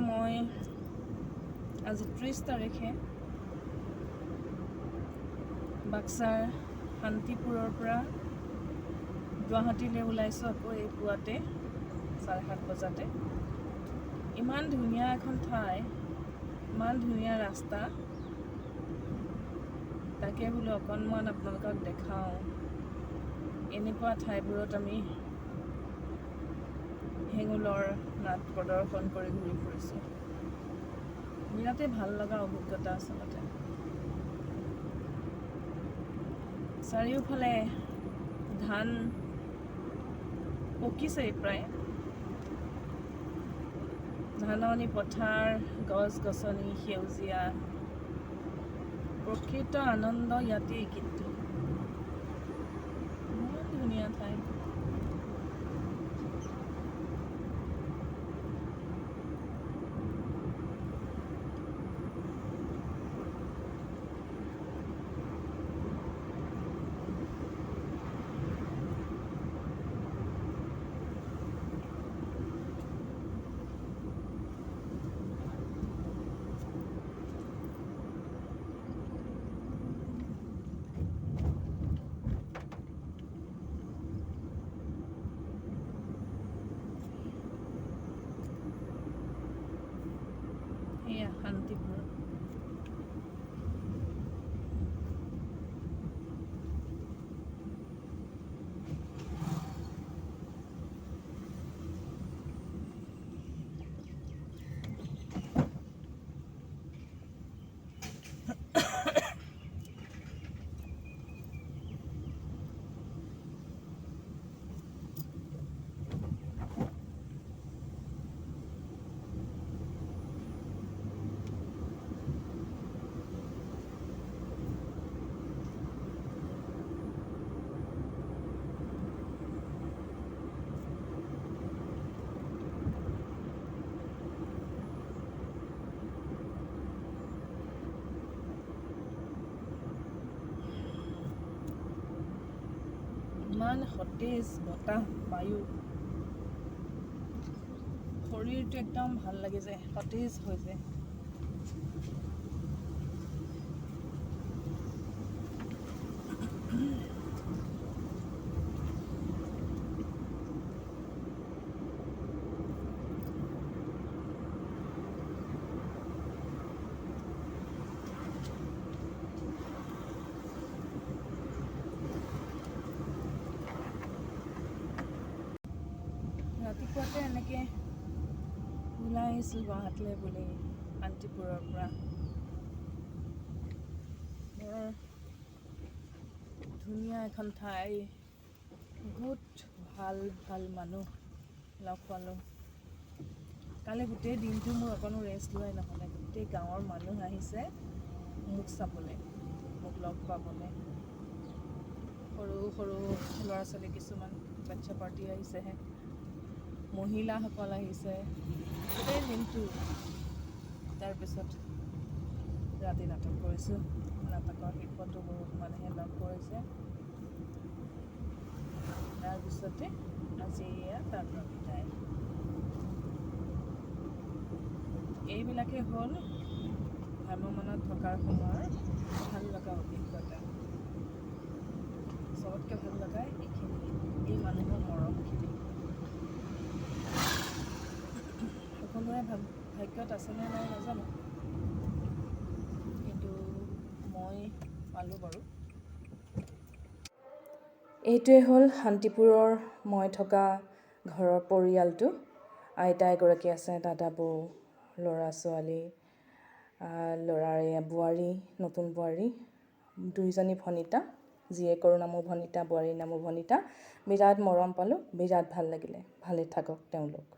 মই আজি 30 তাৰিখে বাক্সাৰ শান্তিপুৰৰ পৰা গুৱাহাটীলৈ ওলাইছোঁ আকৌ এই পুৱাতে 7:30 বজাতে। ইমান ধুনীয়া এখন ঠাই, ইমান ধুনীয়া ৰাস্তা, তাকে বোলো অকণমান আপোনালোকক দেখাওঁ। এনেকুৱা ঠাইবোৰত আমি হেঙুলৰ নাট প্ৰদৰ্শন কৰি ঘূৰি ফুৰিছোঁ। বিৰাটেই ভাল লগা অভিজ্ঞতা আচলতে। চাৰিওফালে ধান পকিছেই প্ৰায়, ধাননি পথাৰ, গছ গছনি, সেউজীয়া, প্ৰকৃত আনন্দ ইয়াতেই। কিন্তু ইমান ধুনীয়া ঠাই। এয়া শান্তিপুৰ। ইমান সতেজ বতাহ, বায়ু, শৰীৰটো একদম ভাল লাগি যায়, সতেজ হৈ যায়। ৰাতিপুৱাতে এনেকৈ ওলাই আহিছোঁ গুৱাহাটীলৈ বুলি শান্তিপুৰৰ পৰা। বৰ ধুনীয়া এখন ঠাই, বহুত ভাল ভাল মানুহ লগ পালোঁ। কালি গোটেই দিনটো মোৰ অকণো ৰেষ্ট লোৱাই নহ'লে। গোটেই গাঁৱৰ মানুহ আহিছে মোক চাবলৈ, মোক লগ পাবলৈ। সৰু সৰু ল'ৰা ছোৱালী কিছুমান বাচ্ছা পাৰ্টি আহিছেহে, মহিলাসকল আহিছে গোটেই দিনটো। তাৰপিছত ৰাতি নাটক কৰিছোঁ। নাটকৰ শেষতো বহুত মানুহে লগ কৰিছে। তাৰপিছতে আজি এয়া তাৰ পৰা বিদায়। এইবিলাকেই হ'ল ভ্ৰাম্যমাণত থকাৰ সময়ৰ ভাল লগা অভিজ্ঞতা। চবতকৈ ভাল লগা এইখিনি, এই মানুহৰ মৰমখিনি। সকলোৰে ভাগ্যত আছেনে নাই নাজানো, কিন্তু মই পালোঁ বাৰু। এইটোৱে হ'ল শান্তিপুৰৰ মই থকা ঘৰৰ পৰিয়ালটো। আইতা এগৰাকী আছে, দাদা বৌ, ল'ৰা ছোৱালী, ল'ৰাৰ এয়া বোৱাৰী, নতুন বোৱাৰী, দুইজনী ভনীতা, জীয়েকৰ নামো ভনীতা, বোৱাৰীৰ নামো ভনীতা। বিৰাট মৰম পালোঁ, বিৰাট ভাল লাগিলে। ভালে থাকক তেওঁলোক।